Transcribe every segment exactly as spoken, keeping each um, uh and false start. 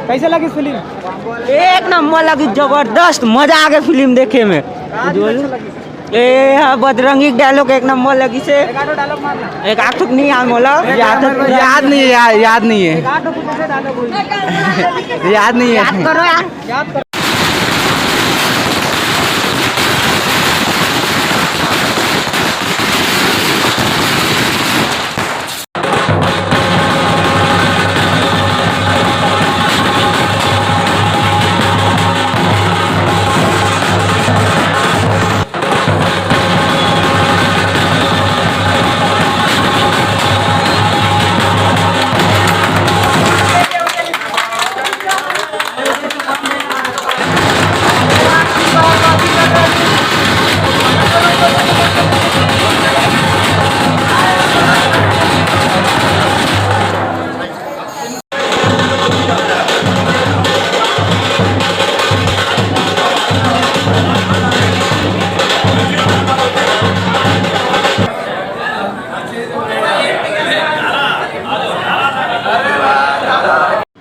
कैसे लगी फिल्म? एक नंबर लगी, जबरदस्त, मजा आ गया फिल्म देखे में। कहाँ चीज अच्छा लगी? ए, हाँ, बजरंगी डायलॉग एक नंबर लगी से। एक आधो डायलॉग मार ना। एक आध ठुक नहीं याद मोला, एक याद आध तो याद नहीं है यार, याद नहीं है। एक आधो कुछ ऐसे डायलॉग बोल। याद नहीं है। याद करो यार। याद करो।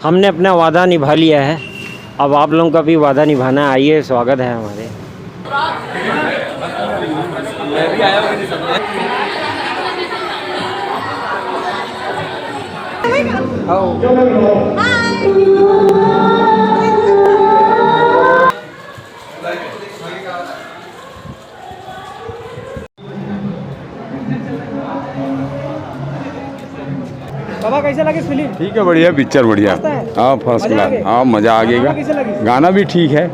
हमने अपना वादा निभा लिया है, अब आप लोगों का भी वादा निभाना है। आइए, स्वागत है हमारे। बाबा, कैसे लगी फिल्म? ठीक है, बढ़िया पिक्चर, बढ़िया। मस्त है? हाँ, फर्स्ट क्लास। हाँ, मजा आ गया। गाना कैसे लगी? गाना भी ठीक है।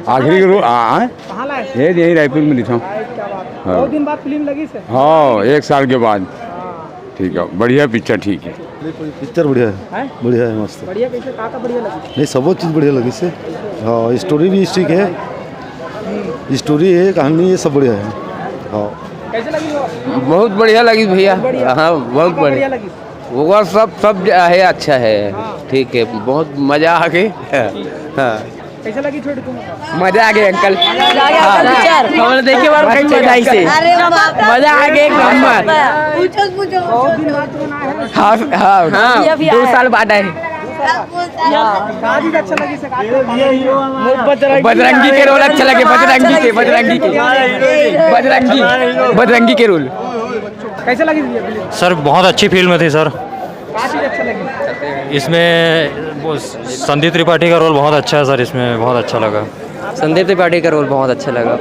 आखिरी के रो-, आ, आ, कहाँ लाए? ये यहीं रायपुर में लिखा हूँ। क्या बात है। हाँ। बहुत दिन बाद फिल्म लगी से? हाँ, एक साल के बाद। हाँ। ठीक है, बढ़िया पिक्चर, ठीक है। पिक्चर बढ़िया है। हैं? बढ़िया है, मस्त है। बढ़िया कैसे, का का बढ़िया लगी? नहीं, सब चीज़ बढ़िया लगी से। हाँ, स्टोरी भी ठीक है, स्टोरी है, कहानी, ये सब बढ़िया है। हाँ। कैसे लगी वो? बहुत बढ़िया लगी भैया। बढ़िया। हाँ, बहुत का बढ़िया। बढ़िया लगी? वो सब, सब जो है, अच्छा है। हाँ। ठीक है, बहुत मजा आ गई। हाँ। कैसे लगी छोटी तुम? मजा आ गया अंकल। हाँ। पिक्चर। हमने देखे बार कहीं मजा आई से। अरे बाप रे। मजा आ गया एक नंबर। पूछो, पूछो। बहुत दिन बाद तो ना है। हाँ, हाँ। हाँ, दो साल बाद आए। का चीज अच्छा लगी से, का चीज? बजरंगी के रोल अच्छा लगे, बजरंगी के, बजरंगी के, बजरंगी, बजरंगी के रोल। कैसे लगी भैया फिल्म? सर, बहुत अच्छी फिल्म थी सर। का चीज अच्छा लगी? इसमें वो संदीप त्रिपाठी का रोल बहुत अच्छा है सर, इसमें बहुत अच्छा लगा। संदीप त्रिपाठी का रोल बहुत अच्छा लगा।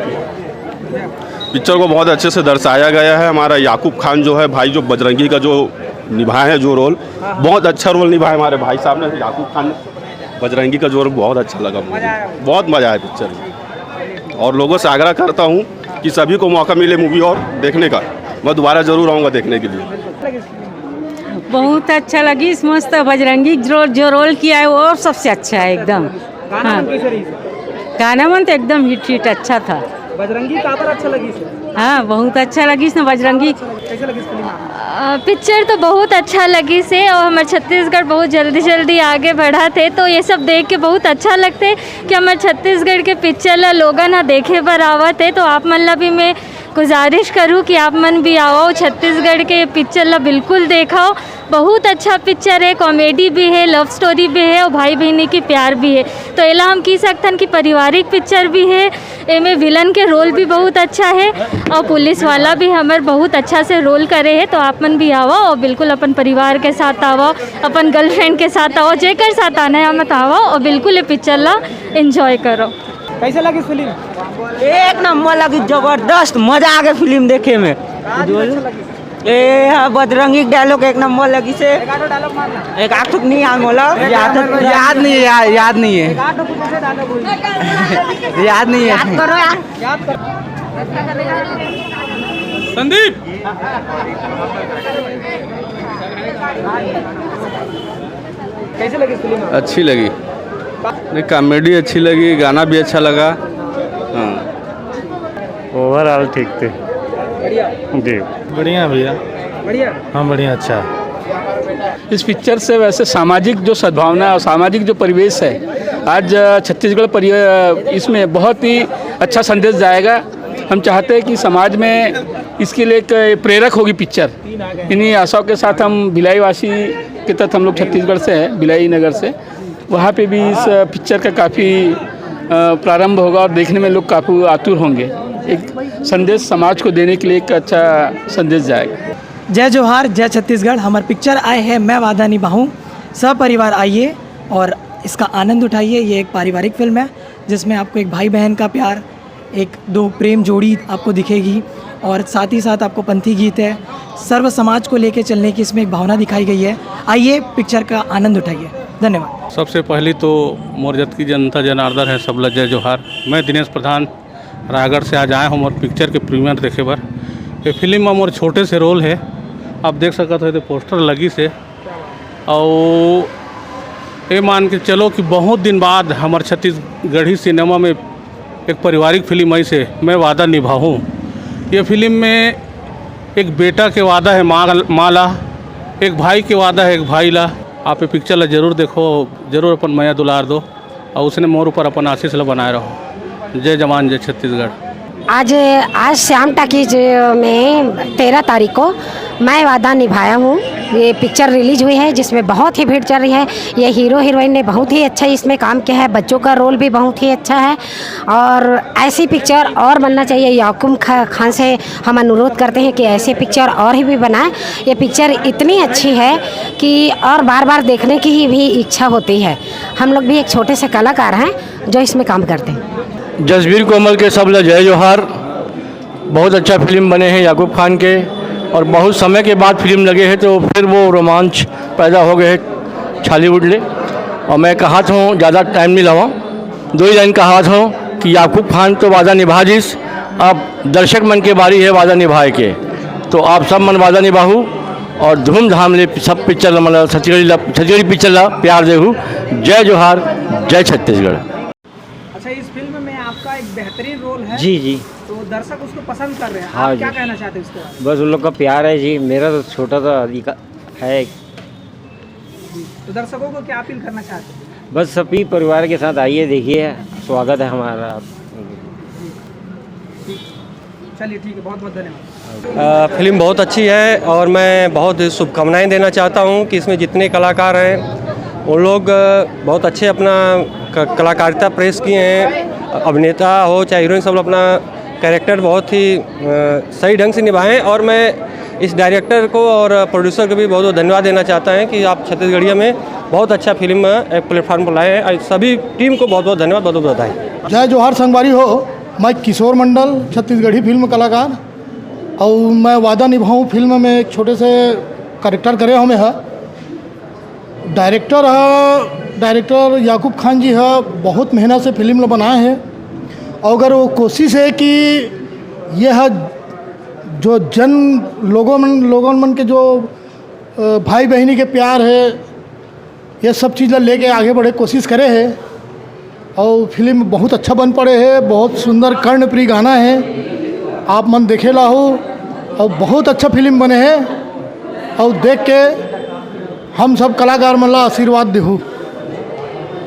पिक्चर को बहुत अच्छे से दर्शाया गया है। हमारा याकूब खान जो है भाई, जो बजरंगी का जो निभाए हैं जो रोल, बहुत अच्छा रोल निभाया हमारे भाई साहब ने, याकूब खान ने। बजरंगी का जो रोल बहुत अच्छा लगा मुझे, बहुत मज़ा आया पिक्चर में। और लोगों से आग्रह करता हूँ कि सभी को मौका मिले मूवी और देखने का। मैं दोबारा ज़रूर आऊँगा देखने के लिए। बहुत अच्छा लगी, मस्त। बजरंगी जो, जो रोल किया है वो सबसे अच्छा है एकदम। गाना हाँ। मन कैसे रही? गाना मन तो एकदम हिट हिट अच्छा था। बजरंगी का पर अच्छा लगी से? हाँ, बहुत अच्छा लगी इसमें बजरंगी। कैसे लगी फिल्म? अ, पिक्चर तो बहुत अच्छा लगी से और हमारे छत्तीसगढ़ बहुत जल्दी जल्दी आगे बढ़ा थे, तो ये सब देख के बहुत अच्छा लगते कि हमारे छत्तीसगढ़ के पिक्चर ला लोगन ह देखे बर आवत है। तो आप मन ला भी मैं गुजारिश करूँ कि आप मन भी आवो, छत्तीसगढ़ के पिक्चर ला बिल्कुल देखाओ। बहुत अच्छा पिक्चर है, कॉमेडी भी है, लव स्टोरी भी है और भाई बहनी की प्यार भी है। तो एला हम कह सकथन कि पारिवारिक पिक्चर भी है। एमे विलन के रोल भी बहुत अच्छा है और पुलिस वाला भी हमर बहुत अच्छा से रोल करे है। तो आप मन भी आवो और बिल्कुल अपन परिवार के साथ आवो, अपन गर्लफ्रेंड के साथ आवो, जेकर साथ आना है मत आवो और बिल्कुल ये पिक्चर ला एंजॉय करो। कैसे लगी फिल्म? एक नंबर लगी, जबरदस्त, मजा आ गया फिल्म देखे में। का चीज अच्छा लगी? ए, हाँ, बजरंगी डायलॉग एक नंबर लगी से। एक आधो डायलॉग मार ना। एक आध ठुक नहीं याद मोला, याद, याद नहीं है यार, याद नहीं है। एक आधो कुछ ऐसे डायलॉग बोल। याद नहीं है। याद करो यार। याद करो। संदीप। कैसे लगी फिल्म? अच्छी लगी। नहीं, कॉमेडी अच्छी लगी, गाना भी अच्छा लगा। हाँ। ओवरऑल ठीक थे। बढ़िया। जी। बढ़िया है भैया। बढ़िया। हाँ, बढ़िया, अच्छा है। इस पिक्चर से वैसे सामाजिक जो सद्भावना और सामाजिक जो परिवेश है, आज, अ, छत्तीसगढ़ परिवे-, अ, इसमें बहुत ही अच्छा संदेश जाएगा। हम चाहते हैं कि समाज में इसके लिए एक प्रेरक होगी पिक्चर। इन्हीं आशाओं के साथ हम भिलाई वासी के तहत, हम लोग छत्तीसगढ़ से हैं, भिलाई नगर से, वहाँ पे भी इस पिक्चर का काफ़ी प्रारंभ होगा और देखने में लोग काफ़ी आतुर होंगे। एक संदेश समाज को देने के लिए एक अच्छा संदेश जाएगा। जय जोहार, जय छत्तीसगढ़। हमार पिक्चर आए हैं मैं वादा निभाऊं, सपरिवार आइए और इसका आनंद उठाइए। ये एक पारिवारिक फिल्म है जिसमें आपको एक भाई बहन का प्यार, एक दो प्रेम जोड़ी आपको दिखेगी और साथ ही साथ आपको पंथी गीत है, सर्व समाज को लेके चलने की इसमें एक भावना दिखाई गई है। आइए, पिक्चर का आनंद उठाइए। धन्यवाद। सबसे पहली तो मोर जतकी जनता जनार्दन है, सबला जय जोहार। मैं दिनेश प्रधान, रायगढ़ से आज आया हूँ मोर पिक्चर के प्रीमियर देखे बर। ये फिल्म में मोर छोटे से रोल है, आप देख सकत हो, ये पोस्टर लगी से। और ये मान के चलो कि बहुत दिन बाद हमारे छत्तीसगढ़ी सिनेमा में एक पारिवारिक फिल्म आई से, मैं वादा निभाऊँ। ये फिल्म में एक बेटा के वादा है माँ, माँ ला, एक भाई के वादा है एक भाई ला। आप ये पिक्चर ला जरूर देखो, जरूर अपन मया दुलार दो और उसने मोर ऊपर अपन आशीष ला बनाए रहो। जय जवान, जय छत्तीसगढ़। आज, आज श्याम टाकीज में तेरह तारीख को मैं वादा निभाया हूँ, ये पिक्चर रिलीज हुई है जिसमें बहुत ही भीड़ चल रही है। ये हीरो हीरोइन ने बहुत ही अच्छा इसमें काम किया है, बच्चों का रोल भी बहुत ही अच्छा है और ऐसी पिक्चर और बनना चाहिए। याकूब खा-, खान से हम अनुरोध करते हैं कि ऐसे पिक्चर और ही भी बनाएं। ये पिक्चर इतनी अच्छी है कि और बार बार देखने की ही भी इच्छा होती है। हम लोग भी एक छोटे से कलाकार हैं जो इसमें काम करते हैं। जसबीर कोमल के सबला जय जोहार। बहुत अच्छा फिल्म बने हैं याकूब खान के, और बहुत समय के बाद फिल्म लगे है तो फिर वो रोमांच पैदा हो गए है छॉलीवुड ले। और मैं कहा था ज़्यादा टाइम नहीं लावा, दो ही लाइन कहा था कि याकूब खान तो वादा निभा दिस, अब दर्शक मन के बारी है वादा निभाए के। तो आप सब मन वादा निभाहू और धूमधाम ले सब पिक्चर ला, मतलब छत्तीसगढ़ी ला, छत्तीसगढ़ी पिक्चर ला प्यार देहू। जय जोहार, जय छत्तीसगढ़। अच्छा, इस फिल्म में आपका एक बेहतरीन रोल है। जी, जी। तो दर्शक उसको पसंद कर रहे हैं, हाँ आप क्या जी। कहना चाहते हैं उसके बारे में? बस उन लोग का प्यार है जी, मेरा तो छोटा सा अधिका-, है। तो दर्शकों को क्या अपील करना चाहते हैं? बस सभी परिवार के साथ आइए, देखिए, स्वागत है हमारा। चलिए, ठीक है, बहुत बहुत धन्यवाद। अ, फिल्म बहुत अच्छी है और मैं बहुत शुभकामनाएं देना चाहता हूं कि इसमें जितने कलाकार हैं, वो लोग, अ, बहुत अच्छे अपना क-, कलाकारिता पेश किए हैं। अभिनेता हो चाहे हीरोइन, सब लोग अपना कैरेक्टर बहुत ही, अ, सही ढंग से निभाए हैं और मैं इस डायरेक्टर को और प्रोड्यूसर को भी बहुत बहुत धन्यवाद देना चाहता हूं कि आप छत्तीसगढ़िया में बहुत अच्छा फिल्म एक प्लेटफॉर्म पर लाए हैं। और सभी टीम को बहुत बहुत धन्यवाद, बहुत बहुत बधाई। जय जोहार संगवारी हो, मैं किशोर मंडल, छत्तीसगढ़ी फिल्म कलाकार, और मैं वादा निभाऊं फिल्म में एक छोटे से कैरेक्टर करे हूं मैं ह। डायरेक्टर ह, डायरेक्टर याकूब खान जी ह, बहुत मेहनत से फिल्म ल बनाए हैं। और अगर वो कोशिश है कि ये ह जो जन लोगों मन, लोगों मन के जो, अ, भाई बहिनी के प्यार है, ये सब चीज़ ला लेके आगे बढ़े कोशिश करे है। और फिल्म बहुत अच्छा बन पड़े है, बहुत सुंदर कर्णप्रिय गाना है, आप मन देखे ला हो। और बहुत अच्छा फिल्म बने है और देख के हम सब कलाकार मन ला आशीर्वाद देहू।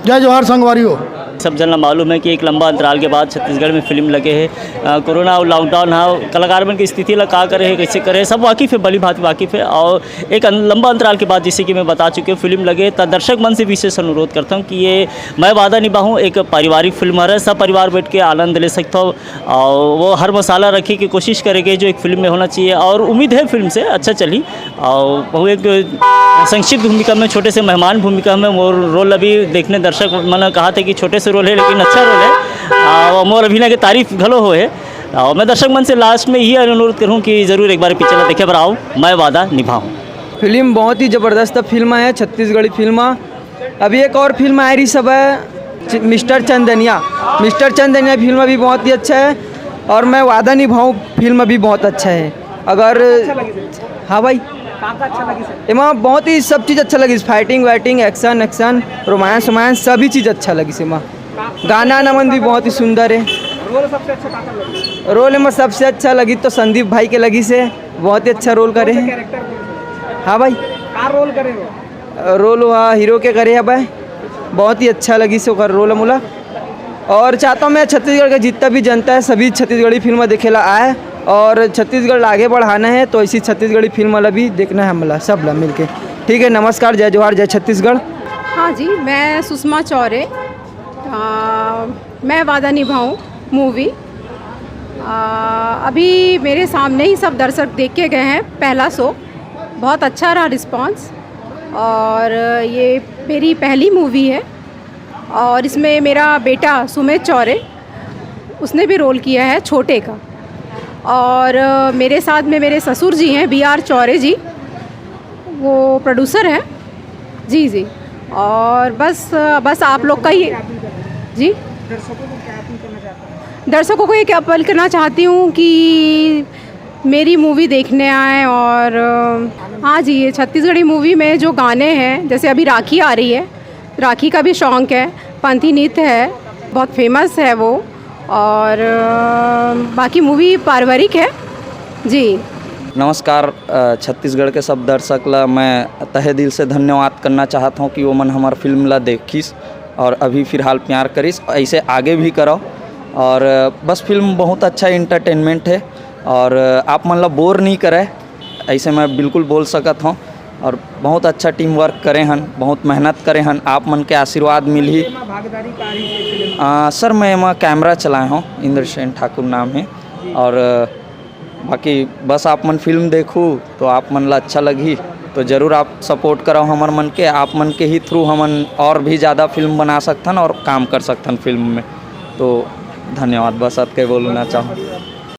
जय जोहार संगवारी हो। सब जन ला मालूम है कि एक लंबा अंतराल के बाद छत्तीसगढ़ में फिल्म लगे है। अ, कोरोना और लॉकडाउन हा, कलाकार मन की स्थिति ला का करे है, कैसे करे है, सब वाकिफ है, भली भांति वाकिफ है। और एक अन-, लंबा अंतराल के बाद, जैसे कि मैं बता चुके हूँ, फिल्म लगे, त दर्शक मन से विशेष अनुरोध करता हूँ कि ये मैं वादा निभाऊँ एक पारिवारिक फिल्म हरे, सब परिवार बैठ के आनंद ले सकता हो। और वो हर मसाला रखे की कोशिश करेंगे जो एक फिल्म में होना चाहिए, और उम्मीद है फिल्म से अच्छा चली। और वो एक संक्षिप्त भूमिका में, छोटे से मेहमान भूमिका में मोर रोल अभी देखने दर्शक मन कहा थे कि छोटे से रोल है लेकिन अच्छा रोल है। और मोर अभिनय के तारीफ घलो हो है। और मैं दर्शक मन से लास्ट में यही अनुरोध करूँ कि जरूर एक बार पिक्चर देखे बर आओ, मैं वादा निभाऊँ। फिल्म बहुत ही ज़बरदस्त फिल्म है, छत्तीसगढ़ी फिल्म। अभी एक और फिल्म आ रही सब है, च-, मिस्टर चंदनिया। मिस्टर चंदनिया फिल्म भी बहुत ही अच्छा है और मैं वादा निभाऊँ फिल्म भी बहुत अच्छा है। अगर अच्छा लगी सर? हाँ भाई, का का अच्छा लगी सर? एमा बहुत ही सब चीज़ अच्छा लगी, फाइटिंग वाइटिंग, एक्शन एक्शन, रोमांस वोमांस, सभी चीज़ अच्छा लगी एमा। गाना नमन भी बहुत ही सुंदर है। रोल सबसे अच्छा का का लगी? रोल एमा सबसे अच्छा लगी तो संदीप भाई के लगी से, बहुत ही अच्छा रोल करे हैं। कैरेक्टर? हाँ भाई, का रोल करे हो? रोल हुआ हीरो के करे है भाई, बहुत ही अच्छा लगी से ओकर रोल मोला। और चाहता हूँ मैं छत्तीसगढ़ का जितना भी जनता है, सभी छत्तीसगढ़ी फिल्म देखे ला आए और छत्तीसगढ़ ला आगे बढ़ाना है, तो इसी छत्तीसगढ़ी फिल्म वाला भी देखना है हमला, सब ला मिलके। ठीक है, नमस्कार, जय जोहार, जय छत्तीसगढ़। हाँ जी, मैं सुषमा चौरे। आ, मैं वादा निभाऊं मूवी। आ, अभी मेरे सामने ही सब दर्शक देख के गए हैं पहला शो। बहुत अच्छा रहा रिस्पॉन्स। और ये मेरी पहली मूवी है और इसमें मेरा बेटा सुमित चौरे, उसने भी रोल किया है छोटे का। और अ, मेरे साथ में मेरे ससुर जी हैं, बी आर चौरे जी, वो प्रोड्यूसर हैं। जी जी। और बस अ, बस आप लोग का ही। जी। दर्शकों को एक अपील करना चाहती हूँ कि मेरी मूवी देखने आए। और अ, हाँ जी, ये छत्तीसगढ़ी मूवी में जो गाने हैं, जैसे अभी राखी आ रही है, राखी का भी शौक है, पंथी नृत्य है, बहुत फेमस है वो। और अ, बाकी मूवी पारिवारिक है जी। नमस्कार, अ, छत्तीसगढ़ के सब दर्शक ला मैं तहे दिल से धन्यवाद करना चाहत हूँ कि वो मन हमार फिल्म ला देखिस और अभी फिलहाल प्यार करिस, ऐसे आगे भी करो। और अ, बस फिल्म बहुत अच्छा एंटरटेनमेंट है और अ, आप मन ला बोर नहीं करे, ऐसे मैं बिल्कुल बोल सकत हूँ। और बहुत अच्छा टीम वर्क करे हन, बहुत मेहनत करे हन, आप मन के आशीर्वाद मिलही। आ, सर, मैं एमा कैमरा चलाए हूँ, इंद्रसेन ठाकुर नाम है। और अ, बाकी बस आप मन फिल्म देखू तो आप मन ला अच्छा लगही, तो जरूर आप सपोर्ट कराओ हमर मन के। आप मन के ही थ्रू हमन और भी ज़्यादा फिल्म बना सकथन और काम कर सकथन फिल्म में। तो धन्यवाद, बस अतके बोलना चाहूँ।